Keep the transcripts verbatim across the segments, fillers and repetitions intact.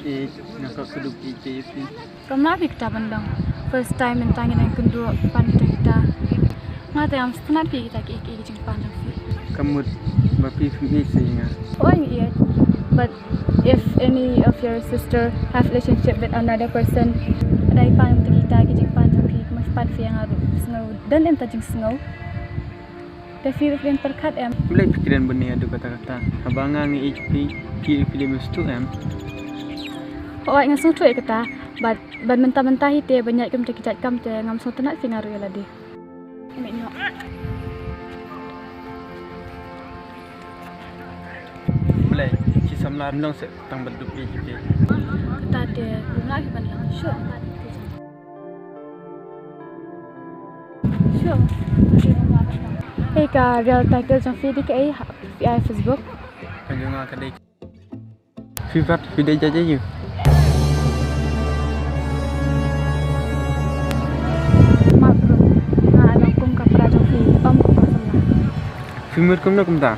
Nga kwah kynduh ïa phi. Kam lah phi kata ban long. First time mynta ngi dang kynduh pan kita kita. Nga te ngam sngewtynnat phi kita ki, ki, ki jingpan jong phi. Ka mut ba phi phim ïeit sha nga. Oh, I'm ïeit. But if any of your sister have relationship with another person, dei pan kita ki jingpan jong phi, kumno pat phi ïa nga ruh sngew. Don em ta jingsngew. Te phi ruh phin pyrkhat em. Balei phi kren bniah haduh katta katta? Haba nga ngi ïeit phi, phi phi leh mistake em. Hooid nga sngewthuh ïa kata. Bad, bad mynta mynta hi te ban ïaid kum te ki jait kam te ngam sngewtynnat phi nga ruh ïa lade. Mih noh. Balei, shi samla ym long seh tang ban dup ïeit phi. Kata te, ym lah phi ban long shuh. Sure. Hei, ka reel title jong phi dei kaei ha, phi ai Facebook? Ka jong nga ka dei. Phi pat phi dei jait aiu? Map bro, nga long kum ka para jong phi, ym kum ka samla. Phi mut kumno kumta?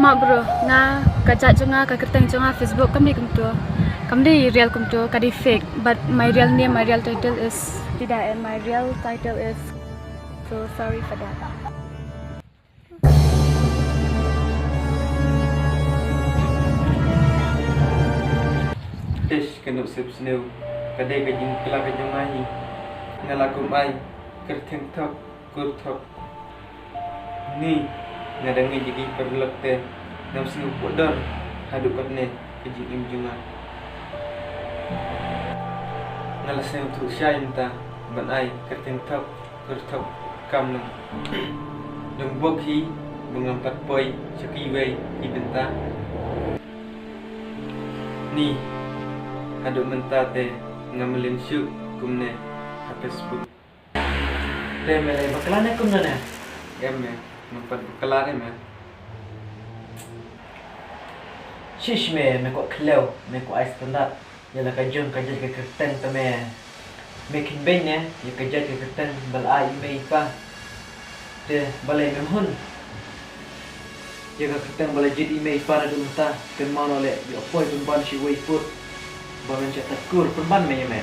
Map bro, nga ka jait jong nga, ka kyrteng jong nga Facebook kam dei kumto. Kam dei real kumto, ka dei fake. But my real name, my real title is Tida, and my real title is, so sorry for that. Eish, ka Nusip Sniew, ka dei ka jingkhlaiñ ka jong nga hi. Nga la kum ai kyrteng thok, kur thok. Ni, nga dang ngeit ïa ki paralok te, ngam sngewphuh dor haduh katne ka jingim jong nga. Nga la sngewthuh shai mynta ban ai kyrteng thok, kur thok, kam nang. Dang bok hi ba ngam pat poi sha kiwei ki bynta. Ni, haduh mynta te ngam mlien shuh kumne ha Facebook. Te me lei bakla ne kumno ne? Em me, ngam pat bakla ne me. Shish me, me kwah khlem, me kwah ai standard ïa la ka jong ka jait ka kyrteng te me. Me kynbeiñ ne ïa ka jait ka kyrteng ba la ai i mei i pa. Te balei mem hun ïa ka kyrteng ba la jied i mei i pa naduh mynta? Kynmaw noh leh, ïoh poi pynban shawei put ba men shah takut, pynban me ïa me.